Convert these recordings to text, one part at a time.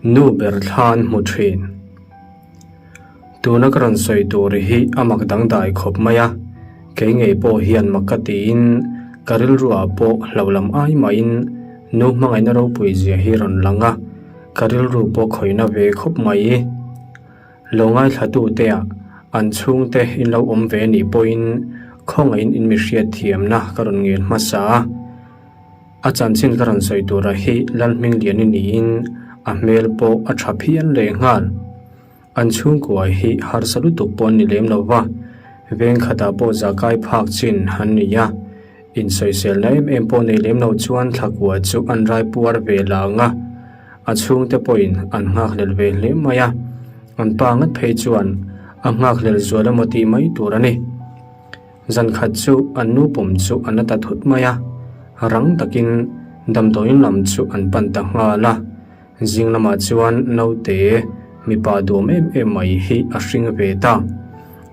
Nu ber thla an hmu thin. Tuna ka rawn sawi tur hi a mak dangdai khawp mai a, kei ngei pawh hian mak ka tiin ka rilruah pawh hlo lam ai mahin nu hmangaihna ropui zia hi rawn lang a, ka rilru pawh khawihna ve khawp mai. Lo ngaithlatute ah an chhungte in lo awm ve nih pawhin khawngaihin in mi hriatthiamna ka rawn ngen hmasa a. A chanchin ka rawn sawi tura hi Lalhmingliani niin a hmel pawh a tha phian leh nghal. An chhungkua hi harsa lutuk pawh an ni lem lo va, veng khatah pawh zakai phak chin an ni a, insawiselna em em pawh nei lem lo chuan thlakua chu an rai puar ve lang a, a chhungte pawhin an nghakhlel ve hle mai a, an pa ngat phei chuan a nghakhlel zual emaw tih mai tur a ni. Zan khat chu an nu pawm chu an la ta thut mai a, rang takin damdawiin lam chu an pan ta nghal a. Zing lamah chuan naute mipa duam em em mai hi a hring ve ta.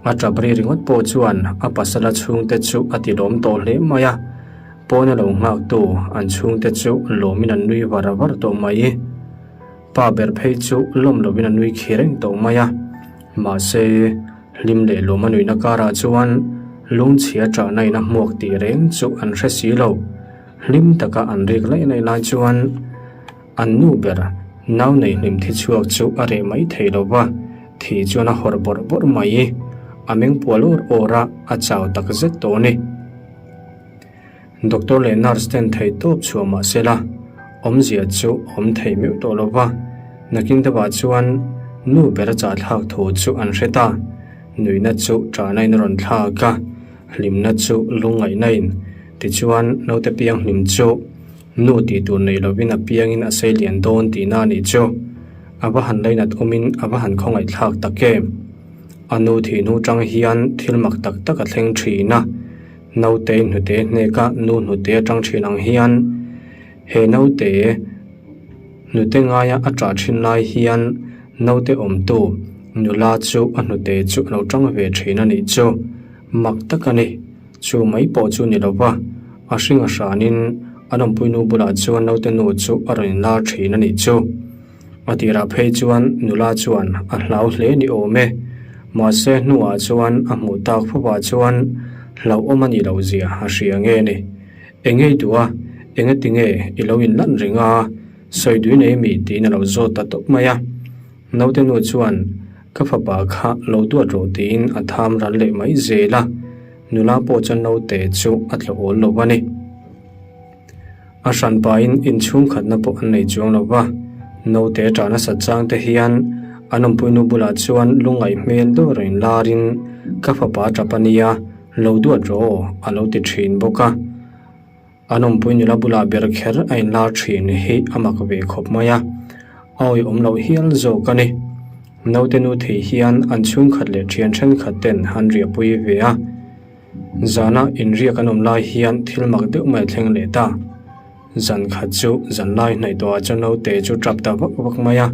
A tap ri ringawt pawh chuan a pasala chhungte chu a ti lawm tawh hle mai a, pawna lo nghaktu an chhungte chu lawmin an nui var var tawh mai. Pa ber phei chu lawm lovin a nui khi reng tawh mai a, mahse hlim leh lawm a nuihna karah chuan lungchhia ṭahna in a hmuak tih reng chu an hre si lo. Hlim taka an rik laih laih lai chuan an nu ber nau nei hlim thi chhuak chu a reh mai thei lo va, thi chuan a hawrh bawrh bawrh mai. A meng pual awr awr a, a chau tak zet tawh a ni. Doctor leh nurse ten thei tawp chhuah mah se la, awmzia chu awm thei meuh tawh lo va, nakin deuhah chuan nu ber a chahthlak thu chu an hre ta. Nuihna chu ṭahna in a rawn thlak a, hlimna chu lungngaihna in. Tichuan, naute piang hlim chu nu tih tur nei lovin a piangin a sei lian dawn tihna a nih chu. A va han lainat awmin a va han khawngaihthlak tak em? A nu thih hnu ṭang hian thil mak tak tak a thleng ṭhin a. Naute hnute hneka nu hnute atang thin ang hian he naute hnute ngaia a tah thin lai hian naute awmtu nula chu a hnute chu a lo tang ve thin a nih chu. Mak tak a ni. Chu mai pawh chu ni lova a hring a hranin an awmpuinu bulah chuan naute nu chu a rawn inlar thin a nih chu. A tirah phei chuan nula chuan a hlau hle ni awm e. Mahse hnuah chuan a hmuh tak fawpah chuan hlauhawm a nih loh zia a hria nge ni. Eng ngei duh a, eng ati nge i lo inlan reng a, sawi dui nei mi tiin a lo zawt ta tawp mai a. Naute nu chuan ka fapa kha lo duat rawh tiin a tham ral leh mai zel a, nula pawh chuan naute chu a tlawh awl lo a ni. A hran pahin inchhungkhatna pawh an nei chuang lo va, naute ṭah nasat chang te hian an awmpuinu bulah chuan lungngaih hmel deuh rawn inlarin ka fapa ṭap a nia, lo duat rawh aw a lo ti ṭhin bawk a. An awmpui nula bulah ber kher a inlar ṭhin hi a mak ve khawp mai a, a awihawm loh hial zawk a ni. Naute nu thei hian an chhungkhat leh ṭhian ṭhenkhat ten an riahpui ve a. Zana inriak an awm lai hian thil mak deuh mai a thleng leh ta. Zan khat chu zan lai hnaih tawhah chuan naute chu tap ta vak vak mai a.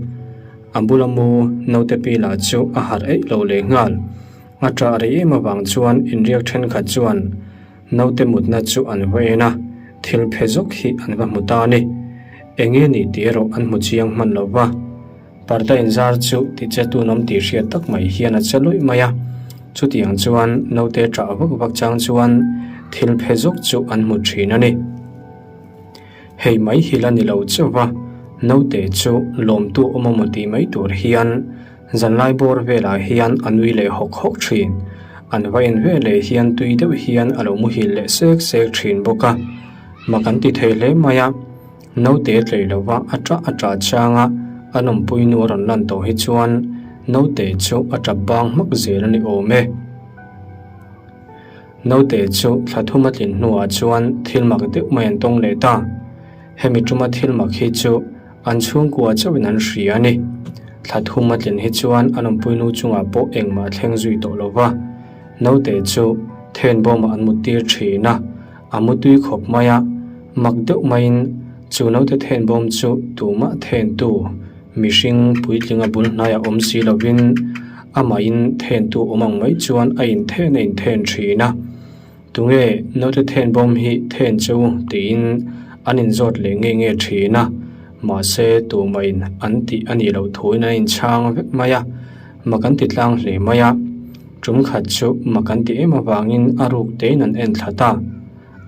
A bula mu naute pi lah chu a harh eih lo leh nghal. A ṭah rei em avang chuan inriak ṭhenkhat chuan naute mutna chu an va en a, thil phe zawk hi an va hmu ta a ni. Enge nih tih erawh an hmu chiang hman lo va. Parda inzar chu tiche tunawm tih hriat tak mai hian a che luih mai a, chutiang chuan naute ṭah vak vak chang chuan thil phe zawk chu an hmu ṭhin a ni. Hei mai hi la ni lo chauh va, naute chu lawmtu awm emaw tih mai tur hian zanlai bawr velah hian a nui leh hawk hawk ṭhin. An va en ve leh hian tui deuh hian a lo muhil leh sek sek ṭhin bawk a, mak an ti thei hle mai a. Naute tlei lova a ṭah a ṭah chang a, a nawmpui nu a rawn lan tawh hi chuan naute chu a ṭap bang hmak zel a ni awm e. Naute chu thla thum a tlin hnuah chuan thil mak deuh mai an tawng leh ta. Hemi ṭuma thil mak hi chu an chhungkua chauhin an hria a ni. Thla thum a tlin hi chuan a nawmpui nu chungah pawh engmah a thleng zui tawh lo va. Naute chu then bawmah an muttir ṭhin a, A mutui khawp mai a, mak deuh maiin chu naute then bawm chu tumah thentu mihring puitlinga bul hnaiah awm si lovin amahin thentu awm ang mai chuan a inthen a inthen thin a. Tunge naute then bawm hi then chu tiin an inzawt leh nge nge thin a. Mahse, tumahin an tih a nih loh thuin an inchhang vek mai a, mak an ti tlang hle mai a. Tum khat chu mak an ti em avangin a ruk tein an en thla ta.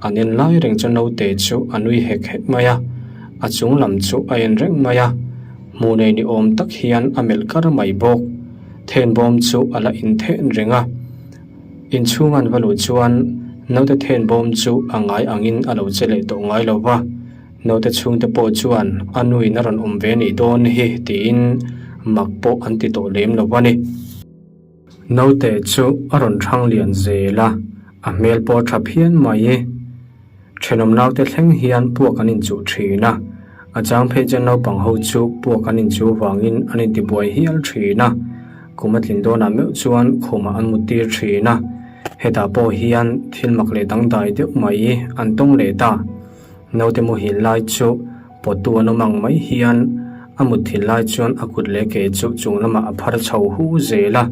An en lai reng chu naute chu a nui hek hek mai a, a chung lam chu a en reng mai a, hmuh nei ni awm tak hian a melh kar mai bawk. Thenbawm chu a la inthen reng a, inchhung an va luh chuan naute thenbawm chu a ngai angin a lo che leh tawh ngai lo va, naute chhungte pawh chuan a nuin a rawn awm ve nih dawn hi tiin mak pawh an ti tawh lem lo a ni. Naute chu a rawn thang lian zel a, a hmel pawh a tha phian mai. Thenawm naute thleng hian puak an inchuh thin a, a chang phei chuan naupang ho chu puak an inchuh vangin an intibuai hial thin a, kum a tlin dawnah meuh chuan khumah an mut tir thin a, hetah pawh hian thil mak leh dangdai deuh mai an tawng leh ta. Naute muhil lai chu pawttu an awm ang mai hian a mutthil lai chuan a kut leh ke chu chung lamah a phar chho hu zel a.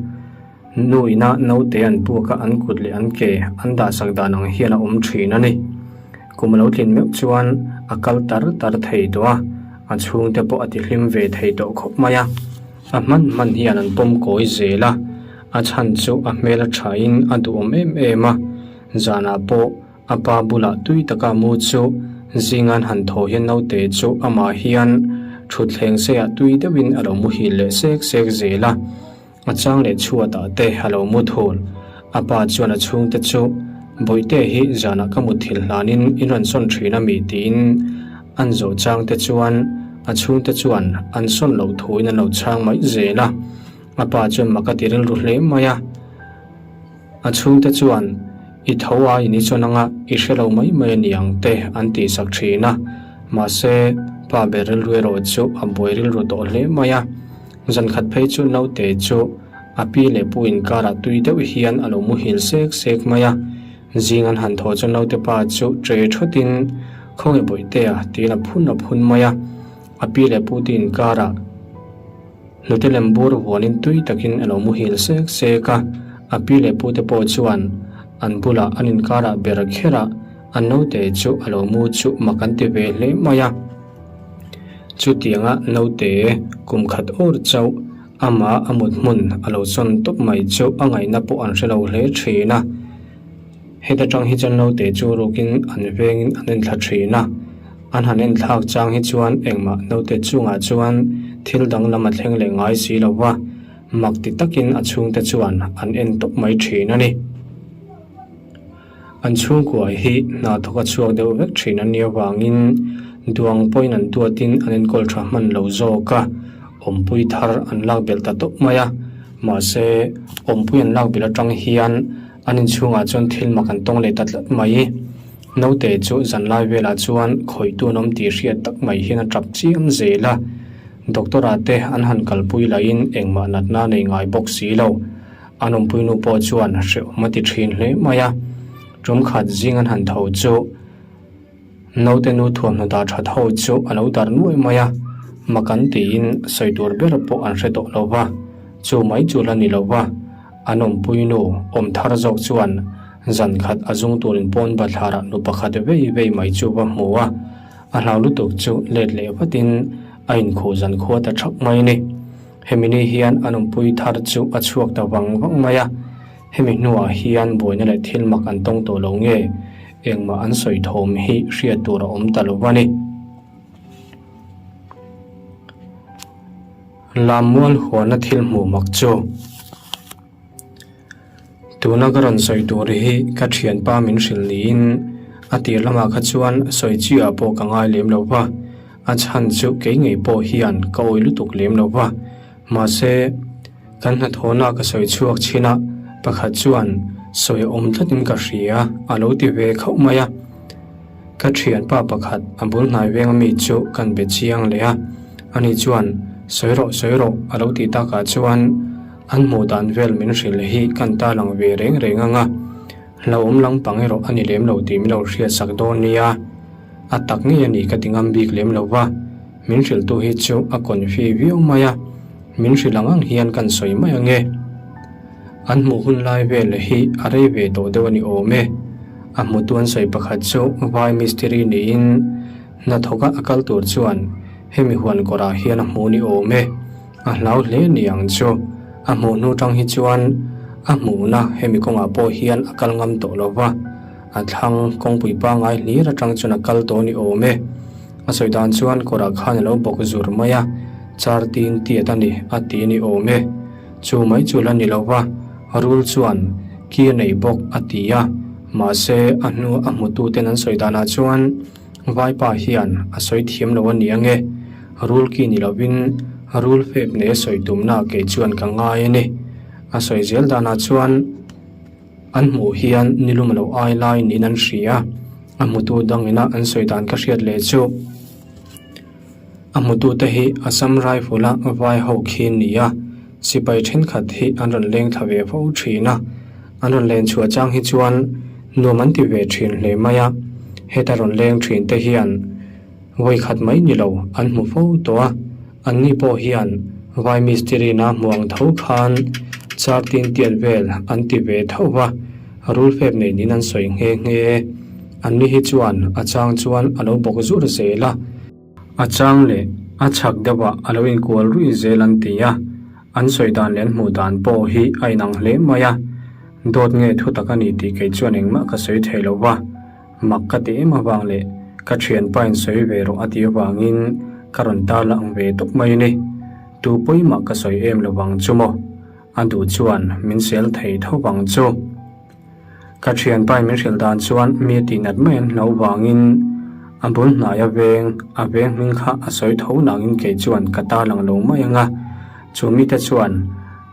Nu ina naute an puak a an kut leh an ke an dahsak dan ang hian a awm thin a ni. Kum a lo tlin meuh chuan a kal tar tar thei tawh a, a chhungte pawh a tihlim ve thei tawh khawp mai a. A hman hman hian an pawm kawi zel a, a chhan chu a hmel a thain a duhawm em em a, zanah pawh A pa bulah tui taka mu chu zingan han thaw hian naute chu amah hian thutthleng seiah tui deuhin a lo muhil leh sek sek zel a, a chang leh chhuatah te a lo mu thul. A pa chuan a chhungte chu, Bawihte hi zanah ka mutthilh hlanin in rawn sawn thin a mi? tiin an zawh changte chuan a chhungte chuan an sawn loh thuin an lo chhang mai zel a. A pa chuan mak a ti rilru hle mai a. A chhungte chuan, I tho a in i chuan anga i hre lo mai mai a ni ang te an tih sak thin a. Mahse, pa ber rilru erawh chu a buai rilru tawh hle mai a. Zan khat phei chu naute chu a pi leh pu inkarah tui deuh hian a lo muhil sek sek mai a. Zing an han thaw chu naute pa chu tre thawtin, Khawnge Bawihtea tiin a phun a phun mai a. A pi leh pu te inkarah. Hnute lem bur vuanin tui takin a lo muhil sek sek a, a pi leh pute pawh chuan an bulah an inkarah ber kher a, an naute chu a lo mu chu mak an ti ve hle mai a. Chutianga naute kum khat awr chauh amah a mut hmun a lo chawn tawp mai chu a ngaihna pawh an hre lo hle thin a. Heta tang hi chuan naute chu rukin an vengin an enthla thin a. An han en thlak chang hi chuan engmah naute chungah chuan thil danglam a thleng leh ngai si lo va, mak ti takin a chhungte chuan an en tawp mai thin a ni. An chhungkua hi hna thawk a chhuak deuh vek thin a nia vangin duang pawhin an duatin an enkawl tha hman lo zawk a, awmpui thar an lak belh ta tawp mai a. Mahse, awmpui an lak belh atang hian an inchhungah chuan thil mak an tawng leh ta tlat mai. Naute chu zanlai velah chuan khawihtu an awm tih hriat tak mai hian a tap chiam zel a, doctor ah te an han kalpui lahin engmah natna nei ngai bawk si lo. An awmpuinu pawh chuan hrehawm a ti thin hle mai a, tum khat zing an han tho chu naute nu thuamhnaw dah that ho chu a lo dar nuai mai a, mak an tiin sawi tur ber pawh an hre tawh lo va, chu mai chu la ni lo va. An awmpuinu awm thar zawk chuan zan khat a zung turin pawn bathlarah nu pakhat vei vei mai chu va hmu a, a hlau lutuk chu let leh vatin a inkhuh zan khua ta thap mai a ni. Hemi ni hian an awmpui thar chu a chhuak ta vang vang mai a, hemi hnuah hian buaina leh thil mak an tawng tawh lo nge engmah an sawi thawm hi hriat tur a awm ta lo a ni. Lammual huana thil hmuh mak chu. Tuna ka rawn sawi tur hi ka thianpa min hrilh niin a tir lamah kha chuan sawi chiah pawh ka ngai lem lo va, a chhan chu kei ngei pawh hian ka awi lutuk lem lo va. Mahse, kan hnathawhna ka sawi chhuak chin a, pakhat chuan sawi a awm tlatin ka hria a lo ti ve khauh mai a. Ka thianpa pakhat a bul hnai veng ami chu kan be chiang leh a, ani chuan sawi rawh sawi rawh a lo tih takah chuan an hmuh dan vel min hrilh hi kan ta lang ve reng reng ang a, hlauhawm lampang erawh a ni lem lo tih min lo hriatsak dawn nia, a tak ngei a ni ka ti ngam bik lem lo va, min hrilhtu hi chu a confi viau mai a, min hrilh ang ang hian kan sawi mai ang e. An hmuh hun lai vel hi a rei ve tawh deuh a ni awm e. A hmutu an sawi pakhat chu vai mistiri niin hnathawka a kal tur chuan. Hemi huan kawrah hian a hmu ni awm e. A hlau hle ni ang chu. A hmuh hnu tang hi chuan a hmuhna hemi kawngah pawh hian a kal ngam tawh lo va, a thlang kawngpui pangngai hlir atang chuan a kal tawh ni awm e. A sawi dan chuan kawrah khan a lo bawk zur mai a, char tin tiat a ni a ti ni awm e. Chu mai chu la ni lo va, rul chuan ki a nei bawk a ti a, mahse a hnu a hmututen an sawi danah chuan, Vaipa hian a sawi thiam lo a ni ange, rul ki ni lovin rul fep nei a sawi tumna kei chuan ka ngai a ni. A sawi zel danah chuan an hmuh hian nilum a lo ai lai niin an hria, a hmutu dangina an sawi dan ka hriat leh chu. A hmutute hi Assam Rifle-a vai ho khi an ni a, sipai thenkhat hi an rawn leng thla ve fo thin a, an rawn len chhuah chang hi chuan nuam an ti ve thin hle mai a, heta rawn leng thin te hian vawi khat mai ni lo an hmu fo tawh a, anni pawh hian vai mistiri-na hmu ang tho khan char tin tiat vel an ti ve tho va, rul fep nei niin an sawi nghe nghe. Anni hi chuan a chang chuan a lo bawk zur zel a. A chang leh a chhak deuhah a lo inkual ruih zel an ti a, an sawi dan leh an hmuh dan pawh hi a inang hle mai a. Dawt nge thu tak a ni tih kei chuan engmah ka sawi thei lo va, mak ka ti em avang leh ka thianpa in sawi ve rawh a tih avangin ka rawn tar lang ve tawp mai a ni. Tu pawimah ka sawi em lo vang chu maw? A duh chuan min sel thei tho vang chu. Ka thianpa in min hrilh dan chuan mi a tih nat mai an hlo vangin a bul hnai a veng, a veng hming kha a sawi tho nangin kei chuan ka tar lang lo mai ang a, chu mite chuan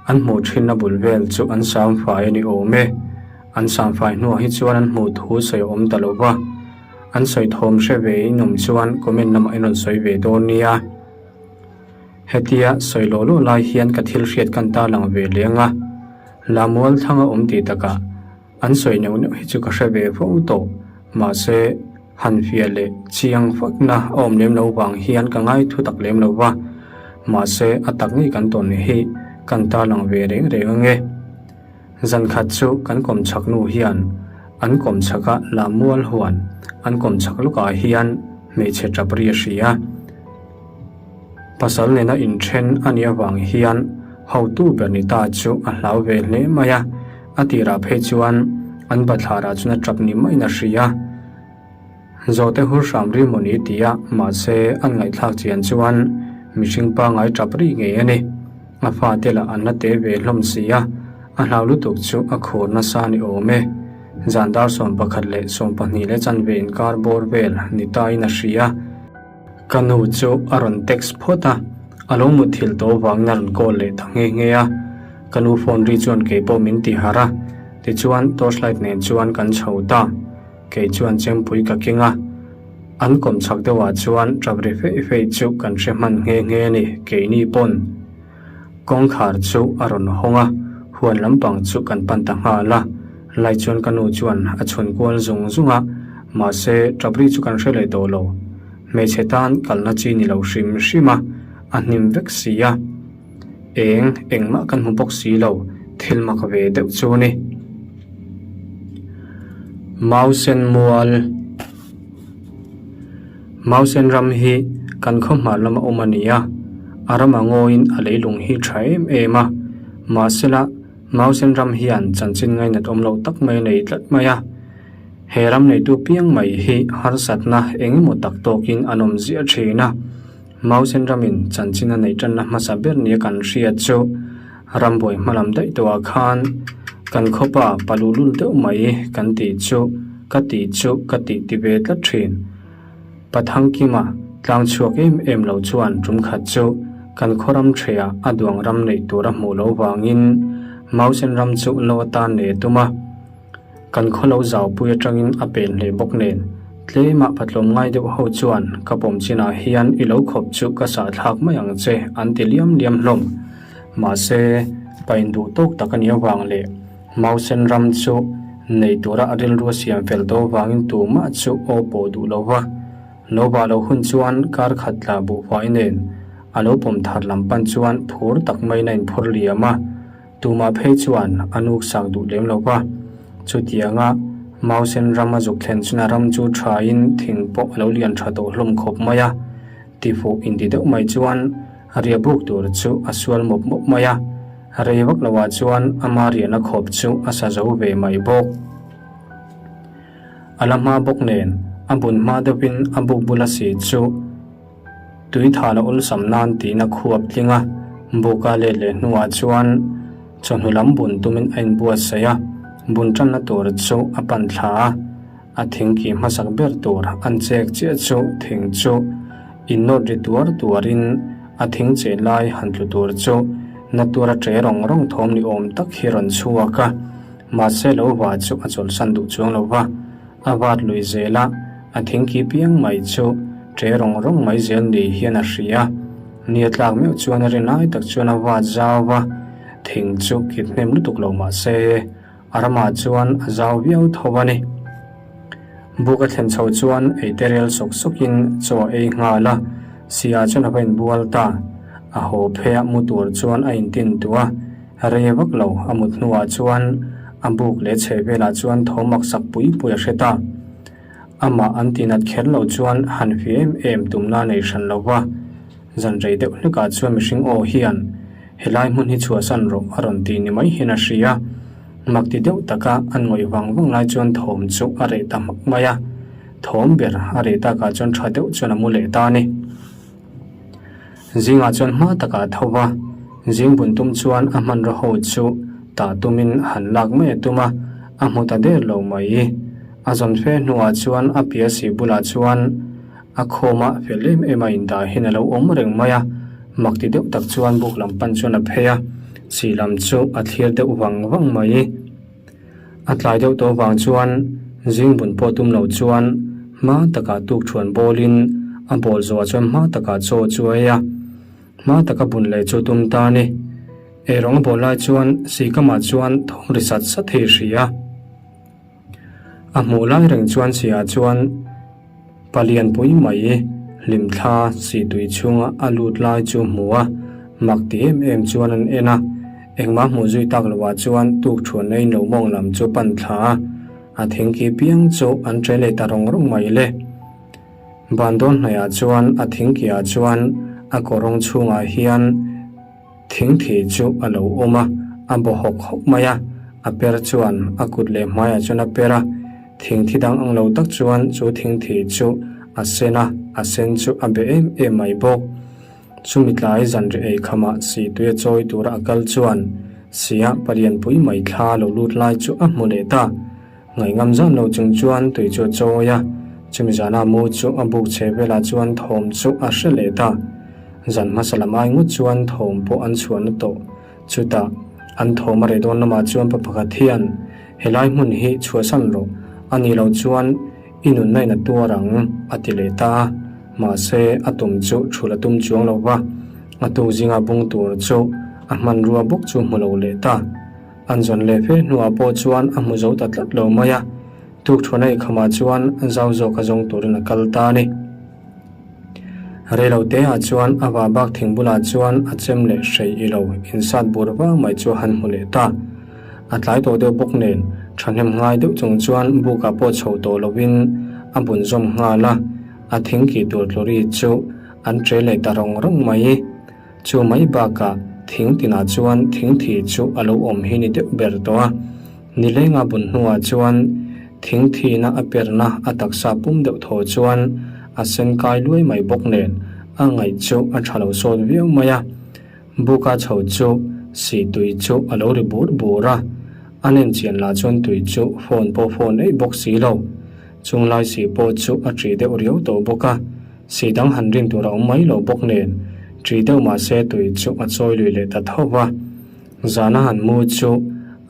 an hmuh thinna bul vel chu an sam fai a ni awm e. An sam fai hnuah hi chuan an hmuh thu sawi a awm ta lo va, an sawi thawm hre ve in awm chuan comment lamah in rawn sawi ve dawn nia. Hetia sawi lawh lawh lai hian ka thil hriat kan tar lang ve leh ang a. Lamual thlang a awm tih takah an sawi neuh neuh hi chu ka hre ve fo tawh. Mahse, han fiah leh chiang fakna a awm lem lo vang hian ka ngai thu tak lem lo va. Mahse, a tak ngei kan tawn hi kan tarlang ve reng reng ange. Zan khat chu kan kawmchhak nu hian an kawmchhaka Lamual huan an kawmchhak lawkah hian hmeichhe tap ri a hria. Pasal nena inthen a nih avang hian hotu ber ni ta chu a hlau ve hle mai a, a tirah phei chuan an bathlarah chuan a tap ni maiin a hria. Zawhte hur hram ri maw ni ti a, mahse an ngaihthlak chian chuan mihring pangngai tap ri ngei a ni. A fate lah an la te ve hlawm si a, a hlau lutuk chu a khur nasa ni awm e. Zan dar 11 leh 12 leh chanve inkar bawr vel ni tain a hria. Ka nu chu a rawn text phawt a, a lo mutthilh tawh avangin a rawn call leh ta nghe nghe a. Ka nu phone ri chuan kei pawh min ti harh a, tichuan torchlight nen chuan kan chho ta. Kei chuan chempui ka keng a, an kawm chhak deuhah chuan tap ri feih feih chu kan hre hman nghe nghe a ni, keini pawn. Kawngkhar chu a rawn hawng a, huan lampang chu kan pan ta nghal a. Lai chuan ka nu chuan a chhun kual zung zung a, mahse ṭapri chu kan hre leh tawh lo. Hmeichhe tan kalna chi ni lo hrim hrim a, a hnim vek si a. Eng engmah kan hmu bawk si lo, thil mak ve deuh chu a ni. Mausen mual. Mausen ram hi kan khaw hmar lama awm a ni a, a rama ngawiin a leilung hi tha em em a, mahsela Mausen ram hian chanchin ngainat awm loh tak mai a nei tlat mai a. He ram neitu piang mai hi harsatna eng emaw tak tawkin an awm ziah thin a, Mausen ramin chanchin a neih tanna hmasa ber nia kan hriat chu rambuai hmalam daih tawhah khan kan khawpa paluhlul deuh mai kan tih chu ka tih chu ka tih ti ve tlat thin. Pathangkima tlang chhuak em em lo chuan tum khat chu kan khaw ram theiah a duang ram neih tur a hmuh loh vangin Mausen ram chu lo atan nei a tum a. Kan khaw lo zaupui atangin a pen hle bawk nen tlemah patlawm ngai deuh ho chuan ka pawm chinah hian i lo khawp chu ka sahthlak mai ang che an ti liam liam hlawm. Mahse, pain duh tawk tak a nih avang leh Mausen ram chu nei tura a rilru a siam fel tawh avangin tumah chu aw pawh duh lo va. Lo bah loh hun chuan kar khat tla buhfai nen a lo pawm thar lam pan chuan phur tak maiin a inphur liam a. Tumah phei chuan a nuk sak duh lem lo va. Chutianga Mausen ram a zuk thlen chuna ram chu thain thing pawh a lo lian tha tawh hlawm khawp mai a. Tifuh inti deuh mai chuan riah buk tur chu a sual mawp mawp mai a, rei vak loah chuan ama riahna khawp chu a sa zo ve mai bawk. A la hma bawk nen a bun hma deuhin a buk bula si chu tui tha la awlsam nan tiin a khuap tling a, buka let leh hnuah chuan chawhnu lam bun tumin a inbuatsaih a, bun tanna tur chu a pan thla a. A thing ki hmasak ber tur an chek chiah chu thing chu innawt ri tuar tuarin a thing cheh lai han tlu tur chu na tura ṭe rawng rawng thawm ni awm tak hi rawn chhuak a. Mahse lo va chu a chawlhsan duh chuang lo va, a vat lui zel a, a thing ki piang mai chu ṭe rawng rawng mai zel ni hian a hria. Nia tlak meuh chuan a rin lai tak chuan a vat zau va, thing chu kit hnem lutuk lo mahse, A ramah chuan a zau viau tho a ni. Buk a thlen chho chuan eite rel sawk sawkin chaw a ei nghal a, Sia chuan a va inbual ta. A haw pheiah mu tur chuan a intin tuh a, rei vak lo a mut hnuah chuan a buk leh chheh velah chuan tho maksak pui pui a hre ta. Amah an tinat kher lo chuan han hwi em em tumna nei hran lo va, zan rei deuh hlekah chuan mihring aw hian, Helai hmun hi chhuahsan rawh a rawn ti ni mai hian a hria. Mak ti deuh taka an ngawih vang vang lai chuan thawm chu a reh ta hmak mai a. Thawm ber a reh takah chuan tha deuh chuan a mu leh ta a ni. Zingah chuan hma takah a tho va, zing bun tum chuan a hmanraw ho chu tah tumin han lak mai a tum a, a hmu ta der lo mai. A zawn fe hnuah chuan a piasi bulah chuan a khawma fel em em a indah hian a lo awm reng mai a, mak ti deuh tak chuan buk lam pan chuan a phei a, chi lam chu a thlir deuh vang vang mai. A tlai deuh tawh vang chuan zing bun pawh tum lo chuan hma takah tuk thuan bawlin a bawl zawhah chuan hma takah chaw chu a ei a, hma taka bun leh chu tum ta a ni. Eirawng a bawl lai chuan Sikamah chuan thawm ri sat sat thei hria. A hmuh lai reng chuan Sia chuan palian pui mai hlimthla sihtui chhunga a lut lai chu hmu a, mak ti em em chuan an en a. Engmah hmuh zui tak loah chuan tuk thuan ei no mawng lam chu pan thla a, a thingki piang chu an ṭe leh ta rawng rawng mai le. Ban dawn hnaihah chuan a thingkiah chuan a kawrawng chhungah hian, Thingthi chu a lo awm a, a baw hawk hawk mai a, a per chuan a kut leh hmaiah chuan a per a, thingthi dang ang lo tak chuan chu thingthi chu a sen a, a sen chu a be em em mai bawk. Chumi tlai zanri ei khamah sihtui a chawi tura a kal chuan sia palianpui mai thla lo lut lai chu a hmu leh ta. Ngaihngam zan lo chung chuan tui chu a chawi a, chumi zana mu chu a buk chhe velah chuan thawm chu a hre leh ta. Zan hmasa lam ai ngawt chuan thawm pawh an chhuahna tawh. Chutah, an thawm a reh dawn lamah chuan pa pakhat hian, Helai hmun hi chhuahsan rawh, a nih loh chuan i nunna in a tuar ang, a ti leh ta a. Mahse, a tum chu thul a tum chuang lo va, a tuk zinga bung tur chu a hmanrua bawk chu hmu lo leh ta. An zawn leh fe hnuah pawh chuan a hmu zo ta tlat lo mai a, tukthuan a ikhamah chuan zau zawk a zawng turin a kal ta a ni. Reilo teah chuan a vah bak thing bulah chuan a chem leh hrei i lo insat bur vang mai chu a han hmu leh ta. A tlai tawh deuh bawk nen thahnem ngai deuh chung chuan bukah pawh chho tawh lovin a bun zawm nghal a, a thing kih tur tluri chu an ṭe leh ta rawng rawng mai. Chu mai bakah thing tinah chuan thing thi chu a lo awm hi ni deuh ber tawh a. Nilenga bun hnuah chuan thing thina a perna a taksa pum deuh thaw chuan a sen kai luai mai bawk nen a ngaih chu a tha lo sawt viau mai a. Buka chho chu si tui chu a lo ri bur bur a, a nen chian lah chuan tui chu phone pawh phone eih bawk si lo. Chunglai si pawh chu a ṭi deuh riau tawh bawk a. Si dang han rin tur a awm mai lo bawk nen, ṭi deuh mah se tui chu a chawi lui leh ta tho va. Zana han mu chu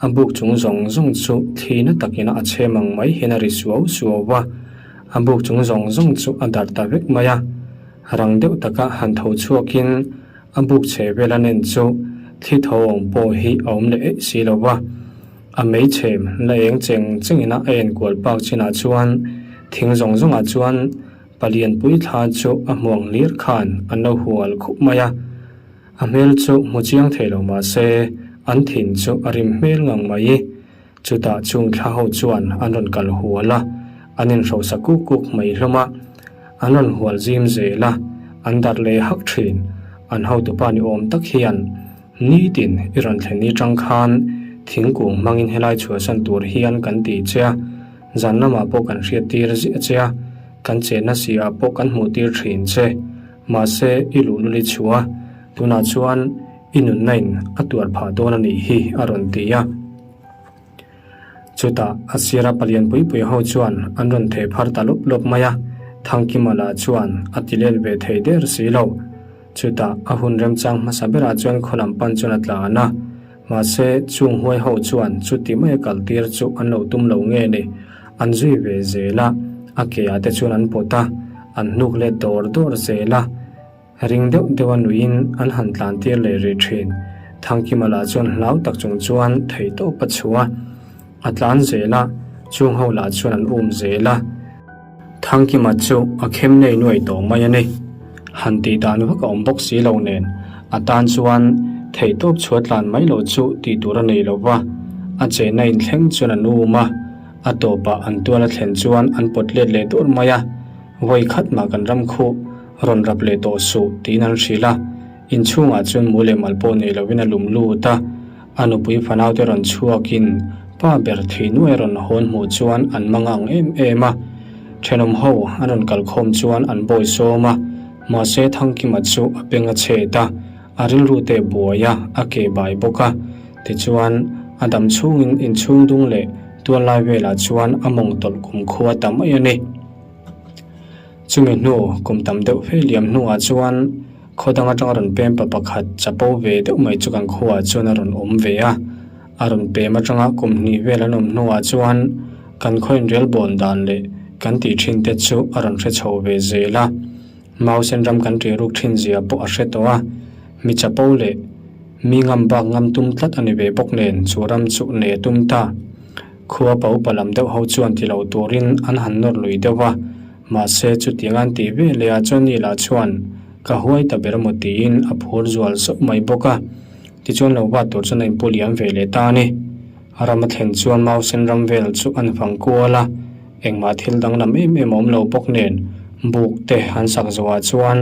a buk chung zawng zawng chu thli na takin a chhem ang mai hian a ri suau suau va, a buk chung zawng zawng chu a darh ta vek mai a. Rang deuh taka han tho chhuakin a buk chhe vel a nen chu thli tho awm pawh hi a awm leh eih si lo va. A meichhem la eng cheng chengin a enkual pak chinah chuan thing zawng zawngah chuan Palianpui thla chu a hmuang hlir khan an lo hual khup mai a, a hmel chu hmu chiang thei lo mah se an thin chu a rim hmel ngang mai. Chutah chung thla ho chuan an rawn kal hual a, an inhrosa kuk kuk mai hlawm a, an rawn hual zim zel a. An darh leh hak thin. An hotupa ni awm tak hian nitin i rawn thlen ni tang khan thingkung hmangin helai chhuahsan tur hian kan ti che a, zan lamah pawh kan hriat tir ziah che a, kan chenna si ah pawh kan hmuh tir thin che. Mahse i luhlul i chhuah a, tunah chuan i nunna in a tuar phah dawn a nih hi a rawn ti a. Chutah a sira palian pui pui ho chuan an rawn theh phar ta lawp lawp mai a, Thangkima lah chuan a ti let ve thei der si lo. Chutah a hun remchang hmasa berah chuan khaw lam pan chuan a tlan a, mahse chung huai ho chuan chuti mai a kal tir chu an lo tum lo nge ni, an zui ve zel a, a ke ah te chuan an pawt a, an hnuk let dawr dawr zel a. Ring deuh deuh a nuiin an han tlan tir leh rih thin. Thangkima lah chuan hlau tak chung chuan theihtawp a chhuah a, a tlan zel a, chung ho lah chuan an um zel a. Thangkima chu a khem nei nuai tawh mai a ni. Han tih dan vak a awm bawk si lo nen, a tan chuan theihtawp chhuah tlan mai loh chu tih tur a nei lo va, a chenna inthleng chuan an um a, a tawpah an tual a thlen chuan an pawt let leh dur mai a. Vawi khat mah kan ram khuh rawn rap leh tawh suh tiin an hrilh a, inchhungah chuan mu leh mal pawh nei lovin a lum lut a, a nupui fanaute rawn chhuakin pa ber thei nuai rawn hawn hmuh chuan an mang ang em em a, thenawm ho an rawn kalkhawm chuan an bawi sawm a, mahse Thangkima chu a peng a chhet a, a rilru te buai a, a ke bai bawk a, tichuan a dam chhungin inchhung dung leh tuallai velah chuan a mawng tawlh kumkhua ta mai a ni. Chumi hnu kum tam deuh fe liam hnuah chuan khaw dang atanga rawn pem pa pakhat chapo ve deuh mai chu kan khuaah chuan a rawn awm ve a. A rawn pem atanga kum hnih vel an awm hnuah chuan kan khaw inrel bawn dan leh kan tih thin te chu a rawn hre chho ve zel a. Mausen ram kan ṭih ruk thin zia pawh a hre tawh a. Mi chapo leh mi ngam bak ngam tum tlat a ni ve bawk nen chu ram chu nei a tum ta. Khua pa upa lam deuh ho chuan ti lo turin an han nawr lui deuh a, mahse chutiang an tih ve leh ah chuan ni lah chuan ka huai ta ber maw tiin a phur zual zauh mai bawk a. Tichuan lo va tur chuan a inpu liam ve leh ta a ni. Ram a thlen chuan Mausen ram vel chu an vang kual a, engmah thil danglam em em a awm lo bawk nen buk te an sak zawhah chuan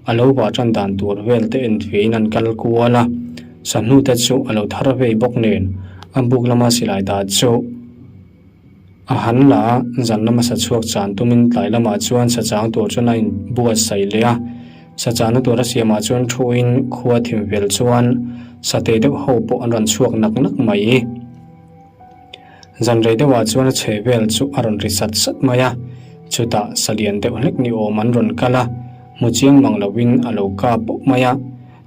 a lo vah tan dan tur vel te enfiahin an kal kual a. Sahnu te chu a lo thar vei bawk nen a buk lama silai dah chu a han la a, zan lama sa chhuak chan tumin tlai lamah chuan sa chang tur chuan a inbuatsaih leh a. Sa channa tur a siamah chuan thuin khua thim vel chuan satei deuh ho pawh an rawn chhuak nak nak mai. Zan rei deuhah chuan a chhe vel chu a rawn ri sat sat mai a, chutah salian deuh hlek ni awm an rawn kal a, hmu chiang mang lovin a lo kap pawh mai a.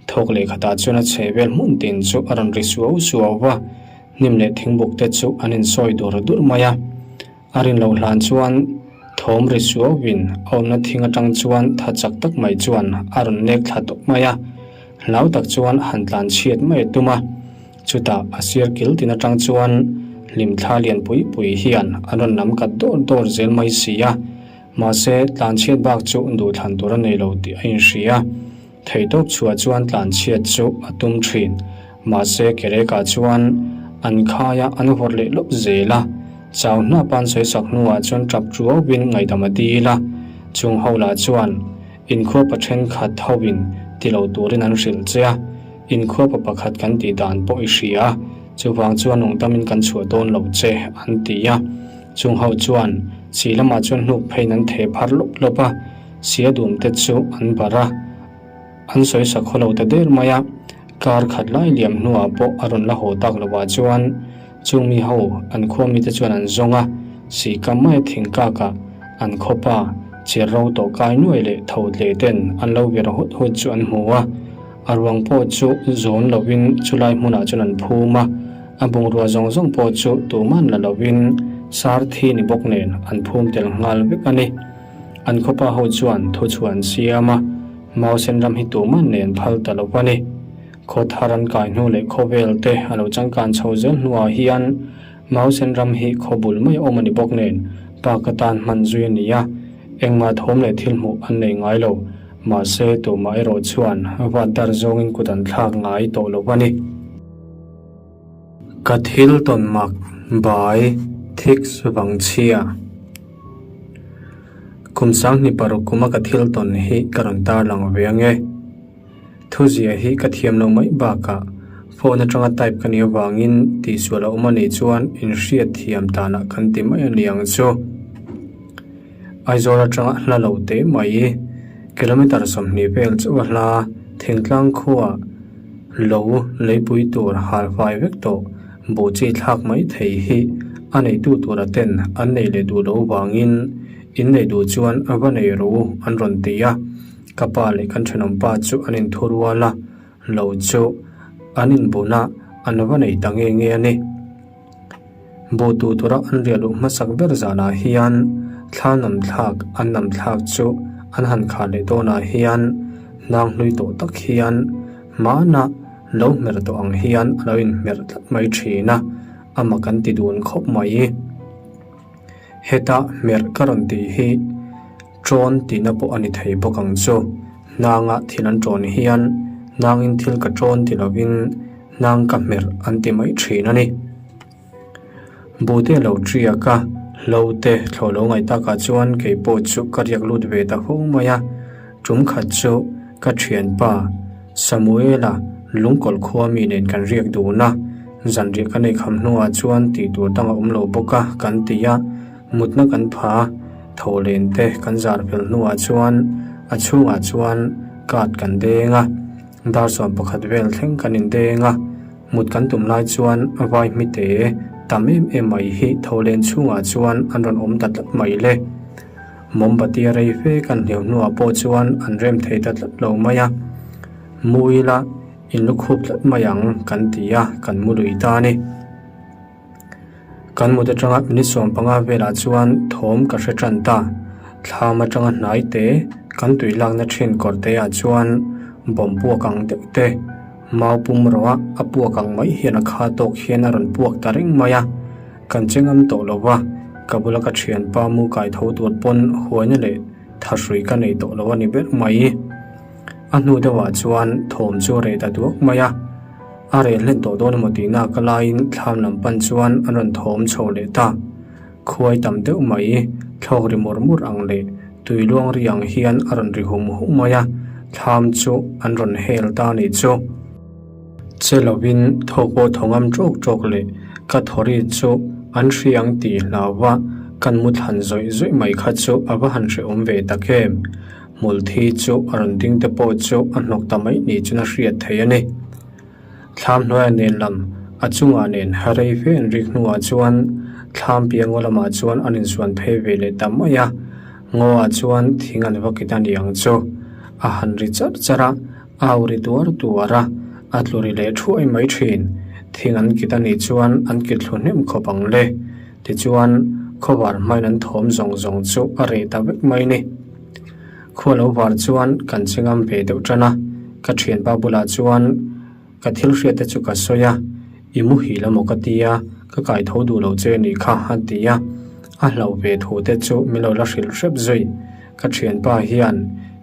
Thawk leh khatah chuan a chhe vel hmun tin chu a rawn ri suau suau va, hnim leh thingbuk te chu an insawi dur dur mai a. A rin loh hlan chuan thawm ri suauin a awmna thing atang chuan tha chak tak mai chuan a rawn nek thla tawp mai a. Hlau tak chuan han tlan chhiat mai a tum a. Chutah a sir kil tin atang chuan hlimthla lian pui pui hian a rawn lam kat dawr dawr zel mai si a. Mahse, tlan chhiat bak chu duhthlan tur a nei lo tih a inhria. Theihtawp chhuah chuan tlanchhiat chu a tum thin. Mahse, Kereka chuan an khai a, an vawrh leh lawp zel a. Chau hnap an sawi sak hnuah chuan tap tuauin ngaihdam a dil a. Chung ho lah chuan inkhuapa thenkhat hoin ti lo turin an hrilh che a. Inkhuapa pakhat kan tih dan pawh i hria a, chuvang chuan nungdamin kan chhuah dawn lo che, an ti a. Chung ho chuan si lamah chuan hnuk pheiin an theh phar lawp lawp a. Sia dum te chu an barh a, an sawi sak haw lo ta der mai a. Kar khat lai liam hnuah pawh a rawn la haw tak lovah chuan chung mi ho an khua mite chuan an zawng a, si kam maia thing kakah an khawpa chir ro tawh kai nuai leh tho tle ten an lo vir hut hut chu an hmu a. A ruang pawh chu zawn lovin chulai hmunah chuan an phum a, a bungrua zawng zawng pawh chu tuman la lovin sar thi ni bawk nen an phum tel nghal vek a ni. An khawpa ho chuan thu chhuah an siam a, Mausen ram hi tuman nei an phal ta lo a ni. Khaw thar an kai hnu leh khawvel te a lo changkan chho zel hnuah hian Mausen ram hi khaw bul mai a awm a ni bawk nen park atan hman zui a ni a, engmah thawm leh thil hmuh an nei ngai lo. Mahse, tumah erawh chuan vat dar zawngin kut an thlak ngai tawh lo a ni. Ka thil tawn mak bai thik vang chhia. Kum 2006 kuma ka thil tawn hi ka rawn tarlang ve ange. Thuzia hi ka thiam lo mai bakah phone atanga type ka nih avangin tihsual a awm a nih chuan inhriat thiam danah kan ti mai a ni ang chu. Aizawl atanga hla lo teh mai kilometre 20 vel chauh a hla thingtlang khuaa lo leipui tur hal fai vek tawh buh chi thlak mai thei hi a neitu tura ten an nei leh duh lo vangin in nei duh chuan a va nei ru an rawn ti a. Ka pa leh kan thenawm pa chu an inthu rual a, lo chu an inbun a, an va nei ta nge nge a ni. Buh tu tura an riah luh hmasak ber zanah hian thla nam thlak an nam thlak chu an han khar leh dawnah hian hnang hlui tawh tak hian hmana lo hmer tawh ang hian a lo inhmer tlat mai thin a, a mak an ti dun khawp mai. Heta hmerh ka rawn tih hi ṭawn tihna pawh a ni thei bawk ang chu. Hnanga thil an ṭawn hian hnangin thil ka ṭawn ti lovin hnang ka hmerh an ti mai ṭhin a ni. Buhte lo ṭiak a, hlo te thlawh lo ngaih takah chuan kei pawh chu ka riak lut ve ta fo mai a. Ṭum khat chu ka ṭhianpa Samuela lungkawlh khua mi nen kan riak dun a, zanriah kan ei kham hnuah chuan tih tur dang a awm lo bawk a kan ti a, mutna kan pha a, tho len te kan zar fel hnuah chuan a chhungah chuan card kan deng a, dar 11 vel thleng kan indeng a, mut kan tum lai chuan vai hmite tam em em mai hi tho len chhungah chuan an rawn awm ta tlat mai le. Mawmbati a rei fe kan hliau hnuah pawh chuan an rem thei ta tlat lo mai a, mu ila in lu khup tlat mai ang kan ti a, kan mu lui ta a ni. Kan mut atanga minute 15 velah chuan thawm ka hre tan ta, thlam atanga hnai te kan tui lakna thin kawr te ah chuan bawm puak ang deuh te, mau pum rawh a a puak ang mai hian a kha tawk hian a rawn puak ta reng mai a. Kan che ngam tawh lo va, ka bula ka thianpa mu kai tho tur pawn huaina leh thahrui ka nei tawh lo a ni ber mai. A hnu deuhah chuan thawm chu reh ta duak mai a, a reh hlen tawh dawn emaw tihna ka laiin thlam lam pan chuan an rawn thawm chho leh ta. Khuai tam deuh mai, thlawk ri mur mur ang leh tui luang ri ang hian a rawn ri hum hum mai a, thlam chu an rawn hel ta a nih chu. Che lovin thaw pawh thaw ngam ṭawk ṭawk leh ka thawri chu an hri ang tih hlau va, kan mu thlan zawih zawih mai kha chu a va han hrehawm ve tak em. Hmul thi chu a rawn ding te pawh chu a hnawk ta mai ni chuan a hriat thei a ni. Thlam hnuaia nen lam a chungah nen rei fe an rik hnuah chuan thlam piah ngaw lamah chuan an insuan phei ve leh ta mai a, ngawah chuan thing an va kit a ni ang chu a han ri charh charh a. Au ri tuar tuar a, a tlu ri leh thuai mai thin. Thing an kit a nih chuan an kit thlu hnem khawp ang le. Tichuan, khawvar hmain an thawm zawng zawng chu a reh ta vek mai ni. Khua lo var chuan kan che ngam ve deuh tan a, ka thianpa bulah chuan ka thil hriat te chu ka sawi a, I muhil emaw ka ti a, ka kai tho duh lo che nih kha a ti a. A hlauh ve thu te chu min lo la hrilh hrep zui. Ka thianpa hian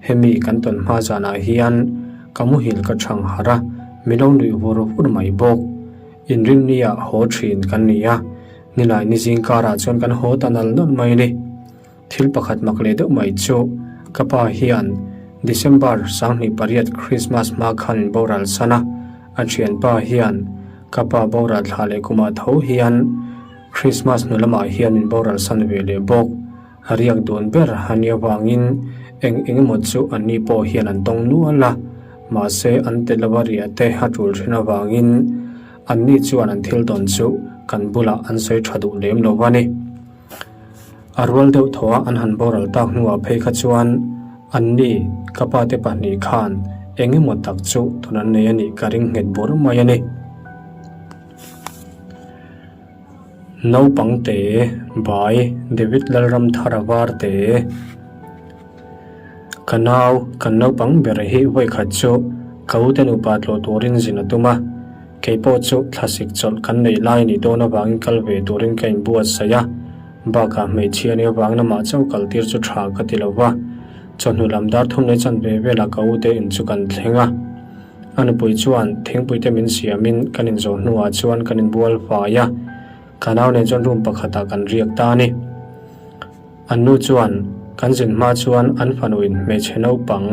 hemi kan tawn hma zanah hian ka muhil ka chhang harh a, min lo nuih vur vur mai bawk. Inrinnia haw thin kan ni a, nilai ni zing karah chuan kan haw ta nal nal mai a ni. Thil pakhat mak leh deuh mai chu ka pa hian December 28 Christmas hma khan min boral san a, a thianpa hian ka pa boral thla leh kumah tho hian Christmas hnu lamah hian min boral san ve leh bawk. A riak dun ber a nih avangin eng eng emaw chu anni pawh hian an tawng nual a, mahse an tel lova riah te a tul thin avangin anni chuan an thil tawn chu kan bulah an sawi tha duh lem lo a ni. A rual deuh thaw a an han boral tak hnuah phei kha chuan anni ka pa te pahnih khan eng emaw tak chu tawn an nei a nih ka ring nghet bur mai a ni. Naupang te, Bai, David Lalramthara var te. Ka nau, kan naupang ber hi vawikhat chu ka ute nupa tlawh turin zin a tum a, kei pawh chu thlasik chawlh kan neih lai nih dawn avangin kal ve turin ka inbuatsaih a, bakah hmeichhia nih avangin amah chauh kal tir chu tha ka ti lo va, chawhnu lam dar thum leh chanve velah ka ute in chu kan thleng a. A nupui chuan thingpui te min siamin kan inzawh hnuah chuan kan inbual fai a, ka nau nen chuan room pakhatah kan riak ta a ni. An nu chuan Kan zin hma chuan an fanuin hmeichhe naupang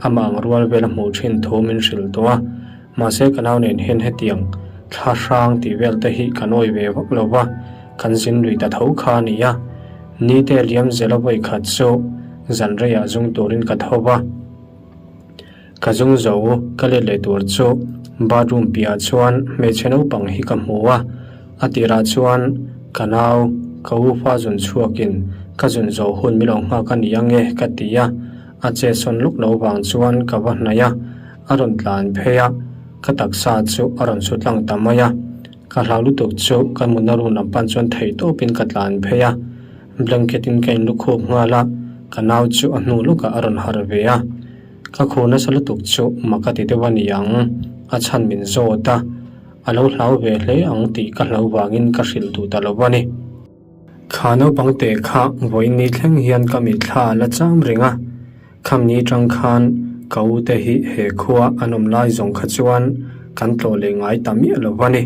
amah ang rual vel a hmuh thin thu min hrilh tawh a, mahse ka nau nen hian hetiang thla hrang tih vel te hi kan awi ve vak lo va, kan zin lui ta tho kha a ni a. Nite liam zela vawi khat chu zan reiah zung turin ka tho va. Ka zung zo ka let leh tur chu bathroom piahah chuan hmeichhe naupang hi ka hmu a, a tirah chuan ka nau ka u fa zun chhuakin ka zun zawh hun min lo nghak a ni ange ka ti a, a che sawn luk lo vang chuan ka va hnaih a, a rawn tlan phei a, ka taksa chu a rawn su tlang ta mai a, ka hlau lutuk chu ka mutna room lam pan chuan theihtawpin ka tlan phei a. Blanket in ka inlukhup nghal a, ka nau chu a hnu lawkah a rawn harh ve a. Ka khur nasa lutuk chu mak a ti deuh a ni ang, a chhan min zawt a, a lo hlau ve hle ang tih ka hlau vangin ka hrilh duh ta lo a ni. Kha naupang te kha vawiin ni thleng hian ka mitthla a la cham reng a, khamni tang khan ka u te hi he khua an awm lai zawng kha chuan kan tlawh leh ngai ta miah lo a ni.